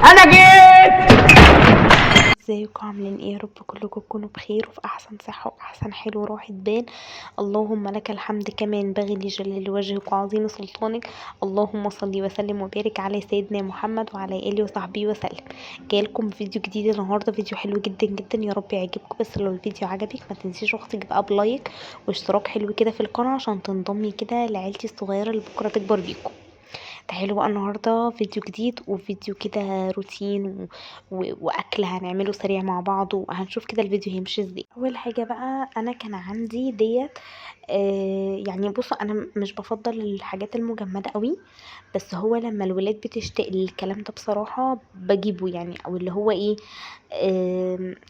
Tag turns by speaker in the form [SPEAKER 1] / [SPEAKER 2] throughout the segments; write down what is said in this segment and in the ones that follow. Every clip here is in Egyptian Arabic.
[SPEAKER 1] انا جيت.
[SPEAKER 2] ازيكم عاملين ايه؟ يا رب كلكم تكونوا بخير وفي احسن صحة واحسن حال وراحة بال. اللهم لك الحمد كما ينبغي لجلال وجهك وعظيم سلطانك. اللهم صل وسلم وبارك على سيدنا محمد وعلى اله وصحبه وسلم. جايلكم فيديو جديد النهارده، فيديو حلو جدا جدا، يا رب يعجبكم. بس لو الفيديو عجبك ما تنسيش اختك بقى ب like واشتراك حلو كده في القناة عشان تنضمي كده لعيلتي الصغيرة اللي بكره تكبر بيكم. تعالوا بقى النهارده فيديو جديد وفيديو كده روتين واكل هنعمله سريع مع بعض، وهنشوف كده الفيديو هيمشي ازاي. اول حاجة بقى انا كان عندي ديت، يعني بصوا انا مش بفضل الحاجات المجمده قوي، بس هو لما الولاد بتشتاق للكلام ده بصراحة بجيبه، يعني او اللي هو ايه،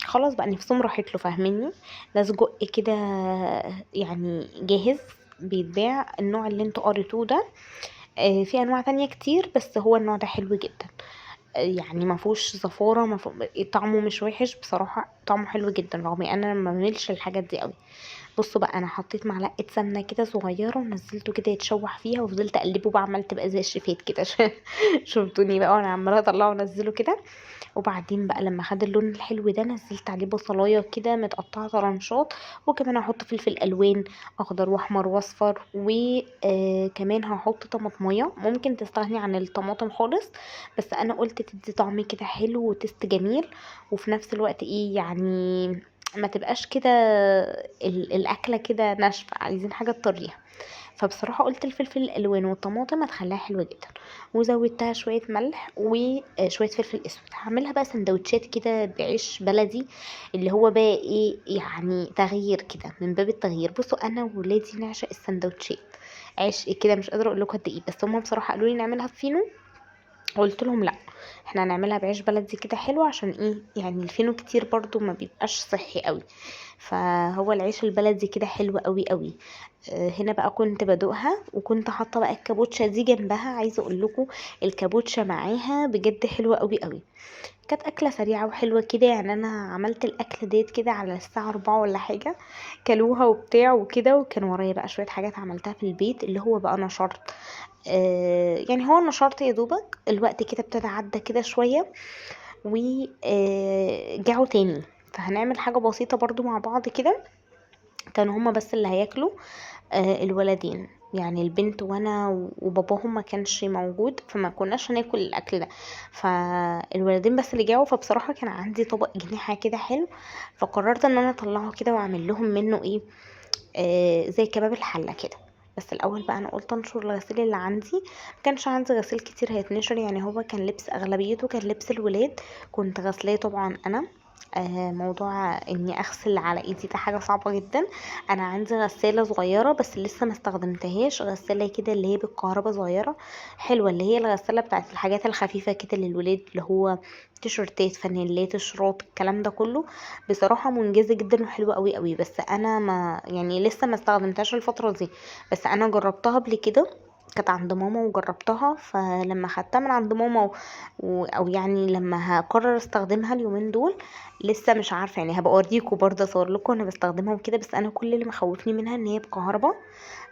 [SPEAKER 2] خلاص بقى نفسهم راحت له، فاهميني؟ ده سجق كده يعني جاهز بيتباع، النوع اللي انتوا قريتوه ده. في انواع تانية كتير بس هو النوع ده حلو جدا، يعني ما فيهوش زفاره، ما فيه، طعمه مش وحش بصراحة، طعمه حلو جدا رغم ان انا ما بعملش الحاجات دي قوي. بصوا بقى انا حطيت معلقه سمنه كده صغيرة ونزلته كده يتشوح فيها، وفضلت اقلبه بقى، عملت بقى زي الشيفات كده شفتوني بقى وانا عماله اطلعه وانزله كده. وبعدين بقى لما خد اللون الحلو ده نزلت عليه بصلايه كده متقطعه طرنشات، وكمان هحط فلفل الوان اخضر واحمر واصفر، وكمان هحط طماطميه. ممكن تستغني عن الطماطم خالص، بس انا قلت تدي طعم كده حلو وتست جميل، وفي نفس الوقت ايه يعني ما تبقاش كده الاكلة كده ناشفة، عايزين حاجة تطريها. فبصراحة قلت الفلفل الالوان والطماطم هتخليها حلوة جدا، وزودتها شوية ملح وشوية فلفل اسود. هعملها بقى سندوتشات كده بعيش بلدي، اللي هو بقى ايه يعني تغيير كده من باب التغيير. بصوا انا وولادي نعشق السندوتشات عشق كده، مش قادرة اقول لكم قد ايه، بس هما بصراحة قالوا لي نعملها بفينو، قلت لهم لا احنا هنعملها بعيش بلدي كده حلو، عشان ايه يعني الفينو كتير برضو ما بيبقاش صحي قوي، فهو العيش البلدي كده حلو قوي قوي. هنا بقى كنت بدوقها، وكنت حاطه بقى الكابوتشا دي جنبها. عايزه اقول لكم الكابوتشا معاها بجد حلوة قوي قوي، كانت اكله سريعة وحلوه كده. يعني انا عملت الاكلة ديت كده على الساعة 4 ولا حاجة، كلوها وبتاع وكده، وكان ورايا بقى شوية حاجات عملتها في البيت، اللي هو بقى نشرت، يعني هو نشرت يا دوبك الوقت كده ابتدى عدى كده شوية، و جعوا تاني، فهنعمل حاجة بسيطة برضو مع بعض كده. كانوا هما بس اللي هياكلوا، الولدين يعني البنت وانا وباباهم ما كانش موجود، فما كناش هناكل الاكل ده، فالولدين بس اللي جاوا. فبصراحة كان عندي طبق جنيحه كده حلو، فقررت ان انا اطلعه كده واعمل لهم منه ايه، زي كباب الحلة كده. بس الاول بقى انا قلت انشر الغسيل اللي عندي، ما كانش عندي غسيل كتير هيتنشر، يعني هو كان لبس اغلبيته كان لبس الولاد، كنت غسلاه طبعا انا. موضوع اني اغسل على ايدي ده حاجة صعبة جدا. انا عندي غسالة صغيرة بس لسه ما استخدمتهاش، غسالة كده اللي هي بالكهرباء صغيرة حلوة، اللي هي الغسالة بتاعت الحاجات الخفيفة كده للولاد، اللي هو تيشرتات فانيلات شراط الكلام ده كله، بصراحة منجزه جدا وحلوه قوي قوي. بس انا ما يعني لسه ما استخدمتهاش الفترة دي، بس انا جربتها قبل كده، كانت عند ماما وجربتها، فلما خدتها من عند ماما او يعني لما هقرر استخدمها اليومين دول لسه مش عارفه، يعني هبقى اوريكم برضه اصور لكم انا بستخدمها وكده. بس انا كل اللي مخوفني منها ان هي بكهرباء،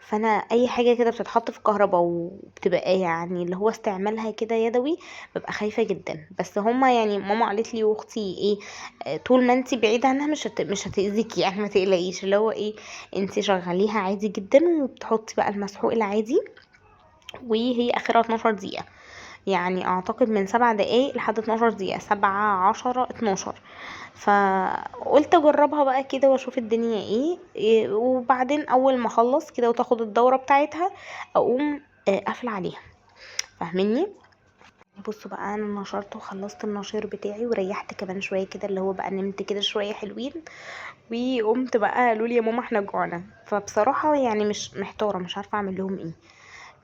[SPEAKER 2] فانا اي حاجة كده بتتحط في كهرباء وبتبقى يعني اللي هو استعمالها كده يدوي ببقى خايفة جدا. بس هما يعني ماما قالت لي واختي ايه، طول ما انتي بعيدة عنها مش هتاذيكي، يعني ما تقلقيش، اللي هو ايه انتي شغليها عادي جدا وبتحطي بقى المسحوق العادي، وهي اخرها 12 دقيقة، يعني اعتقد من 7 دقايق لحد 12 دقيقة، 7 10 12. فقلت اجربها بقى كده واشوف الدنيا ايه، وبعدين اول ما اخلص كده وتاخد الدورة بتاعتها اقوم، قافله عليها، فاهميني؟ بصوا بقى انا نشرت وخلصت النشير بتاعي وريحت كمان شوية كده، اللي هو بقى نمت كده شوية حلوين، وقمت بقى قالوا لي يا ماما احنا جوعنا. فبصراحة يعني مش محتارة، مش عارفه اعمل لهم ايه.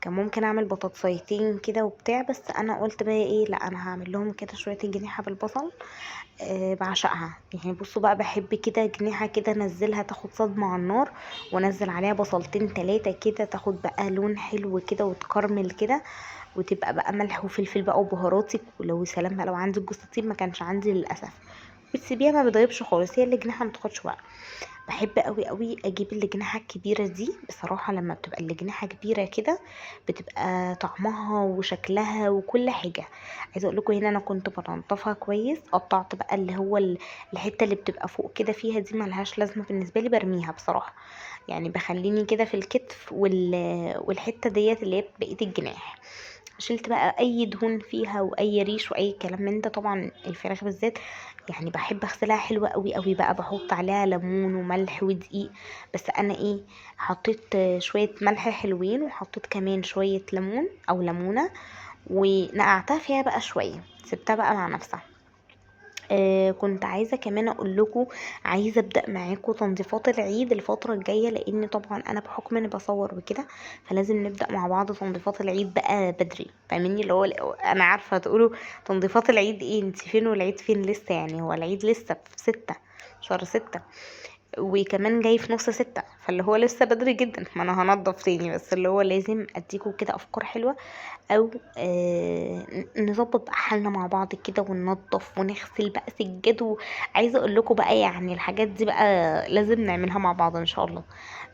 [SPEAKER 2] كان ممكن اعمل بطاطسيتين كده وبتاع، بس انا قلت بقى ايه، لا انا هعمل لهم كده شوية جنيحه بالبصل، بعشقها يعني. بصوا بقى بحب كده جنيحه كده انزلها تاخد صدمة على النار، وانزل عليها بصلتين 3 كده تاخد بقى لون حلو كده وتكرمل كده، وتبقى بقى ملح وفلفل بقى وبهاراتك، ولو سلام بقى لو عندك جوز الطيب، ما كانش عندي للاسف. وتسيبيها ما بتغيبش خالص، هي الاجنحة ما بتاخدش وقت. بحب قوي قوي اجيب الاجنحة الكبيرة دي بصراحة، لما بتبقى الاجنحة كبيرة كده بتبقى طعمها وشكلها وكل حاجة. عايزه اقول لكم هنا انا كنت بنضفها كويس، قطعت بقى اللي هو الحتة اللي بتبقى فوق كده فيها دي ملهاش لازمه بالنسبة لي، برميها بصراحة، يعني بخليني كده في الكتف والحتة ديت اللي هي بقية الجناح. شلت بقى اي دهون فيها واي ريش واي كلام من ده. طبعا الفراخ بالذات يعني بحب اغسلها حلوة قوي قوي بقى، بحط عليها ليمون وملح ودقيق، بس انا ايه حطيت شوية ملح حلوين وحطيت كمان شوية ليمون او ليمونه، ونقعتها فيها بقى شوية، سبتها بقى مع نفسها. كنت عايزه كمان اقول لكم عايزه ابدا معاكم تنظيفات العيد الفترة الجاية، لان طبعا انا بحكم اني بصور وكده فلازم نبدا مع بعض تنظيفات العيد بقى بدري، فاهميني؟ اللي هو انا عارفه تقولوا تنظيفات العيد ايه، انت فين والعيد فين لسه؟ يعني هو العيد لسه في 6، شهر 6، وكمان جاي في نص 6، فاللي هو لسه بدري جدا، ما انا هنضف تاني، بس اللي هو لازم اديكم كده افكار حلوة او نظبط بقى حالنا مع بعض كده وننضف ونغسل بقى سجاد. وعايزه اقول لكم بقى يعني الحاجات دي بقى لازم نعملها مع بعض ان شاء الله.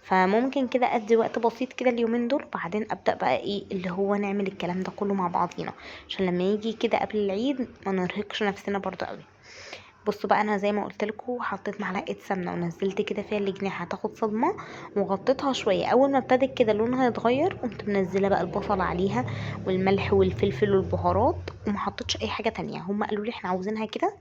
[SPEAKER 2] فممكن كده ادي وقت بسيط كده اليومين دول، وبعدين ابدا بقى ايه اللي هو نعمل الكلام ده كله مع بعضينا، عشان لما يجي كده قبل العيد ما نرهقش نفسنا برضو قوي. بصوا بقى انا زي ما قلت لكم حطيت معلقه سمنه ونزلت كده فيها الجناح هتاخد صدمة، وغطيتها شوية. اول ما ابتدت كده لونها يتغير قمت منزله بقى البصل عليها والملح والفلفل والبهارات، وما حطيتش اي حاجة تانية. هم قالوا لي احنا عاوزينها كده،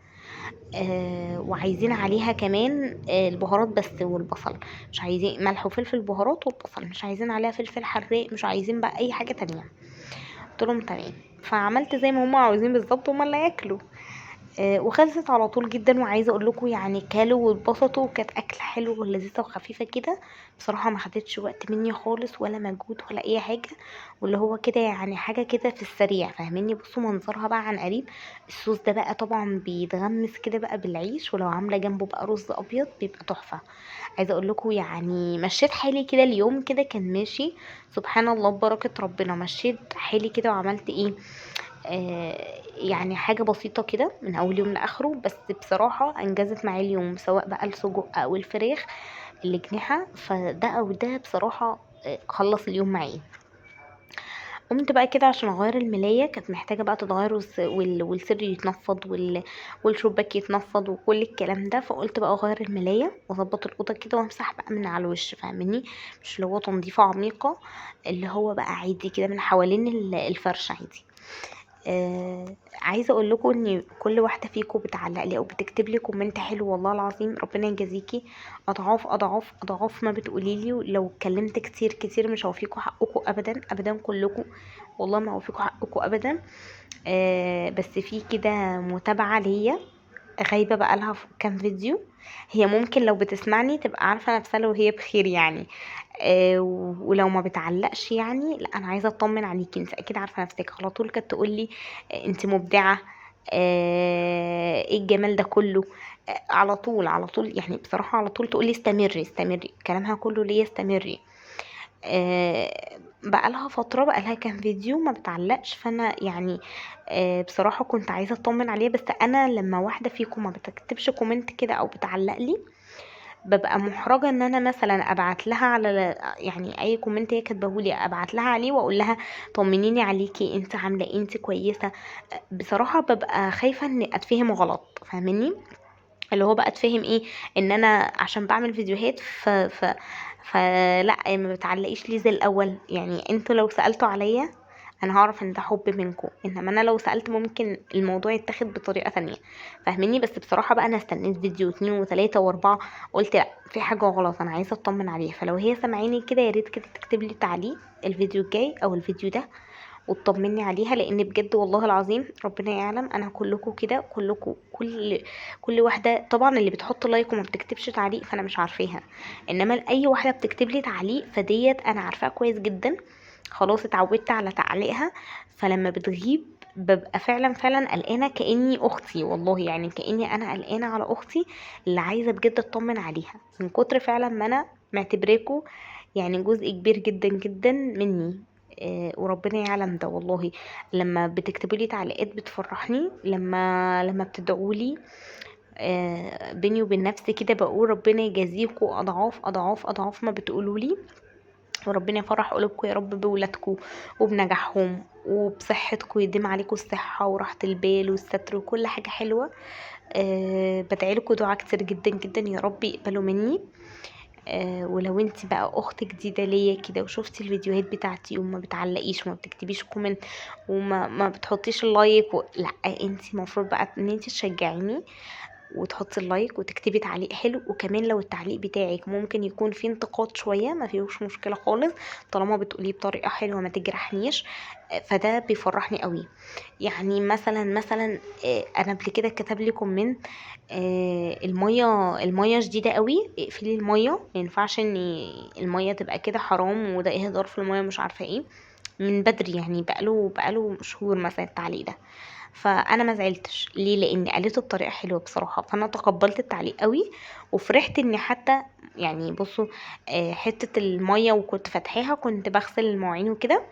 [SPEAKER 2] وعايزين عليها كمان البهارات بس والبصل، مش عايزين ملح وفلفل بهارات والبصل، مش عايزين عليها فلفل حراق، مش عايزين بقى اي حاجة تانية. قلت لهم تمام، فعملت زي ما هم عاوزين بالظبط، هم اللي ياكلوا. وخلصت على طول جدا. وعايزه اقول لكم يعني كلوا واتبسطوا، وكانت اكله حلوة ولذيذه وخفيفة كده بصراحة، ما خدتش وقت مني خالص ولا مجهود ولا اي حاجة، واللي هو كده يعني حاجة كده في السريع، فاهميني؟ بصوا منظرها بقى عن قريب. الصوص ده بقى طبعا بيتغمس كده بقى بالعيش، ولو عامله جنبه بقى رز ابيض بيبقى تحفة. عايزه اقول لكم يعني مشيت حالي كده اليوم كده كان ماشي سبحان الله ببركة ربنا، مشيت حالي كده وعملت ايه، يعني حاجة بسيطة كده من أول يوم لآخره، بس بصراحة أنجزت معايا اليوم، سواء بقى السجق أو الفراخ الأجنحة، فده أو ده بصراحة خلص اليوم معايا. قمت بقى كده عشان أغير الملاية، كانت محتاجة بقى تتغير والسر يتنفض والشباك يتنفض وكل الكلام ده، فقلت بقى أغير الملاية وأظبط الأوضة كده وأمسح بقى من على الوش، فاهماني؟ مش اللي هو تنظيفة عميقة، اللي هو بقى عادي كده من حوالين الفرشة عادي. عايزه اقول لكم ان كل واحدة فيكم بتعلق لي او بتكتب لي comment حلو، والله العظيم ربنا يجازيكي اضعاف اضعاف اضعاف ما بتقولي لي. ولو اتكلمت كتير كتير مش هوفيكوا حقكم ابدا ابدا، كلكم والله ما هوفيكوا حقكم ابدا. بس في كده متابعه ليا غايبة بقى لها كام فيديو، هي ممكن لو بتسمعني تبقى عارفه نفسها لو هي بخير يعني، ولو ما بتعلقش يعني لا انا عايزه اطمن عليكي، انت اكيد عارفه نفسك. على طول كانت تقول لي، انت مبدعة، ايه الجمال ده كله، على طول على طول يعني بصراحة على طول تقول لي استمري استمري، كلامها كله ليا استمري. بقالها فترة، بقالها كام فيديو ما بتعلقش، فانا يعني بصراحة كنت عايزه اطمن عليها. بس انا لما واحدة فيكم ما بتكتبش comment كده او بتعلق لي ببقى محرجه ان انا مثلا ابعت لها على يعني اي comment هي كاتباهولي ابعت لها عليه واقول لها طمنيني عليكي، انت عامله ايه، انت كويسة. بصراحة ببقى خايفة ان اتفهم غلط، فاهماني؟ اللي هو بقى اتفهم ايه، ان انا عشان بعمل فيديوهات فلا ما بتعلقيش ليه زي الاول. يعني انتوا لو سالتوا عليا انا هعرف ان ده حب منكم، انما انا لو سالت ممكن الموضوع يتاخد بطريقة تانية، فاهميني؟ بس بصراحة بقى انا استنيت فيديو 2 و3 و4، قلت لا في حاجة غلط، انا عايزه اطمن عليها. فلو هي سامعيني كده يا ريت كده تكتب لي تعليق الفيديو الجاي او الفيديو ده وتطمني عليها، لان بجد والله العظيم ربنا يعلم انا كلكم كده، كلكم كل واحدة طبعا اللي بتحط like وما بتكتبش تعليق فانا مش عارفاها، انما اي واحدة بتكتب لي تعليق فديت انا عارفاها كويس جدا، خلاص اتعودت على تعليقها. فلما بتغيب ببقى فعلا فعلا قلقانة، كاني اختي والله، يعني كاني انا قلقانة على اختي اللي عايزه بجد اطمن عليها، من كتر فعلا ما انا معتبراكوا يعني جزء كبير جدا جدا مني. وربنا يعلم ده والله. لما بتكتبوا لي تعليقات بتفرحني، لما بتدعوا لي بيني وبين نفسي كده بقول ربنا يجازيكم اضعاف اضعاف اضعاف ما بتقولوا لي، وربنا يفرح قلوبكم يا رب بولادكم وبنجاحهم وبصحتكم، يديم عليكم الصحة وراحة البال والستر وكل حاجة حلوة. بدعي لكم دعاء كتير جدا جدا يا رب يقبلوا مني. ولو انت بقى اخت جديدة ليا كده وشفتي الفيديوهات بتاعتي وما بتعلقيش وما بتكتبيش comment وما ما بتحطيش ال like لا، انت المفروض بقى ان انت تشجعيني وتحطي ال like وتكتبي تعليق حلو. وكمان لو التعليق بتاعك ممكن يكون فيه انتقاد شوية ما فيهوش مشكلة خالص، طالما بتقوليه بطريقة حلوة ما تجرحنيش، فده بيفرحني قوي. يعني مثلا انا قبل كده كتب لي comment المية شديدة قوي، اقفلي المية، ما ينفعش ان المية تبقى كده، حرام، وده اهدار في المية مش عارفه ايه، من بدري يعني بقاله شهور مثلا التعليق ده. فانا ما زعلتش ليه، لان قالته بطريقة حلوة بصراحة، فانا تقبلت التعليق قوي وفرحت ان حتى يعني بصوا حتة المية وكنت فاتحاها كنت بغسل المواعين وكده،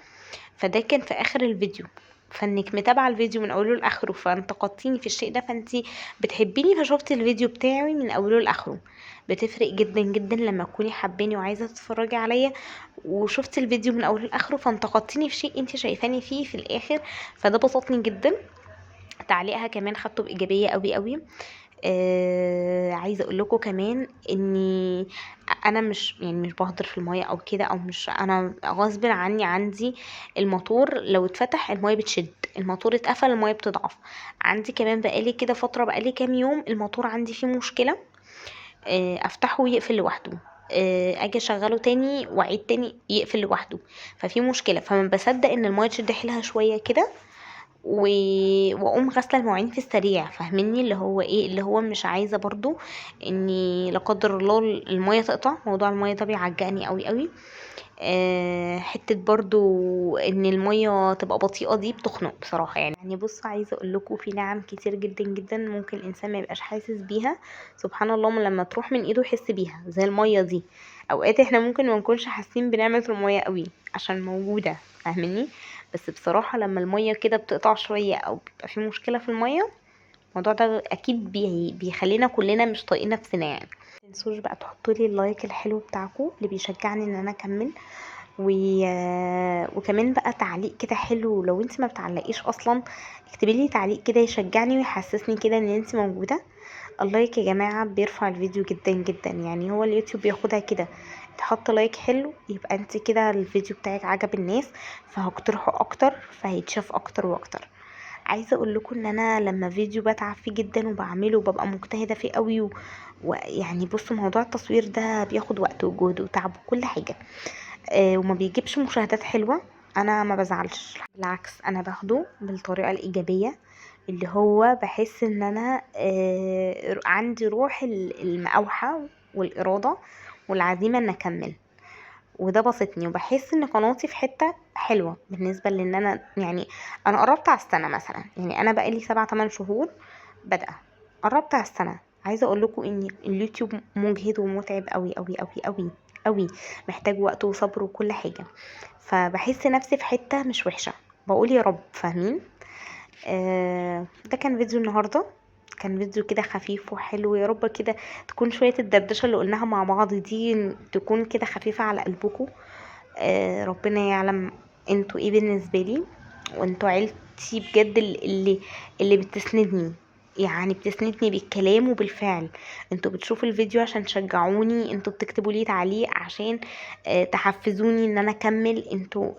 [SPEAKER 2] فده كان في اخر الفيديو، فانك متابعه الفيديو من اوله لاخره فانتقدتيني في الشيء ده، فانتي بتحبيني فشوفتي الفيديو بتاعي من اوله لاخره. بتفرق جدا جدا لما تكوني حابيني وعايزه تتفرجي عليا وشفتي الفيديو من اوله لاخره فانتقدتيني في شيء انتي شايفاني فيه في الاخر، فده بسطني جدا. تعليقها كمان خدته بايجابية قوي قوي. عايزه اقول لكم كمان اني انا مش يعني مش بهدر في المية او كده، او مش انا غصب عني عندي الموتور لو اتفتح المية بتشد، الموتور اتقفل المية بتضعف. عندي كمان بقالي كده فترة، بقالي كام يوم الموتور عندي فيه مشكلة، افتحه ويقفل لوحده، اجي اشغله تاني واعيد تاني يقفل لوحده، ففي مشكلة. فما بصدق ان المية تشد حيلها شوية كده واقوم غاسله المواعين في السريع، فاهميني اللي هو ايه، اللي هو مش عايزه برضو اني لا قدر الله المية تقطع. موضوع المية ده بيعجقني قوي قوي. حتة برضو ان المية تبقى بطيئه دي بتخنق بصراحة. يعني بصوا عايزه اقول لكم في نعم كتير جدا جدا ممكن الانسان ما يبقاش حاسس بيها، سبحان الله لما تروح من ايده يحس بيها، زي المية دي. اوقات احنا ممكن ما نكونش حاسين بنعمه المية قوي عشان موجودة، فاهميني؟ بس بصراحة لما المية كده بتقطع شوية او بيبقى في مشكلة في المية، الموضوع ده اكيد بيخلينا كلنا مش طايقين نفسنا. يعني متنسوش بقى تحطوا لي ال like الحلو بتاعكم اللي بيشجعني ان انا اكمل، وكمان بقى تعليق كده حلو. لو انت ما بتعلقيش اصلا اكتبي لي تعليق كده يشجعني ويحسسني كده ان انت موجودة. ال like يا جماعة بيرفع الفيديو جدا جدا، يعني هو اليوتيوب بياخدها كده، تحط like حلو يبقى انت كده الفيديو بتاعك عجب الناس، فهقترحه اكتر فهيتشاف اكتر واكتر. عايزه اقول لكم ان انا لما فيديو بتعب فيه جدا وبعمله وببقى مجتهدة فيه قوي ويعني بصوا موضوع التصوير ده بياخد وقت وجهد وتعب وكل حاجة، وما بيجيبش مشاهدات حلوة، انا ما بزعلش، بالعكس انا باخده بالطريقة الايجابية، اللي هو بحس ان انا عندي روح المقاوحه والارادة والعزيمة ان اكمل، وده بسطني. وبحس ان قناتي في حتة حلوة بالنسبة لان انا يعني انا قربت على السنة مثلا، يعني انا بقالي 7-8 شهور بادئه، قربت على السنة. عايزه اقول لكم ان اليوتيوب مجهد ومتعب قوي قوي قوي قوي قوي، محتاج وقت وصبر وكل حاجة، فبحس نفسي في حتة مش وحشة، بقول يا رب، فاهمين؟ ده كان فيديو النهارده، كان فيديو كده خفيف وحلو، يا رب كده تكون شوية الدردشة اللي قلناها مع بعض دي تكون كده خفيفة على قلبكم. ربنا يعلم انتوا ايه بالنسبة لي، وانتوا عيلتي بجد اللي بتسندني، يعني بتسندني بالكلام وبالفعل. انتوا بتشوفوا الفيديو عشان تشجعوني، انتوا بتكتبوا لي تعليق عشان تحفزوني ان انا اكمل.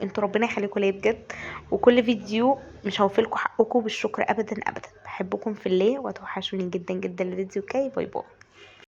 [SPEAKER 2] انتوا ربنا يخليكم ليا بجد، وكل فيديو مش هوفيلكم حقكم بالشكر ابدا ابدا. بحبكم في الله وتوحشوني جدا جدا. الفيديو كاي، bye bye.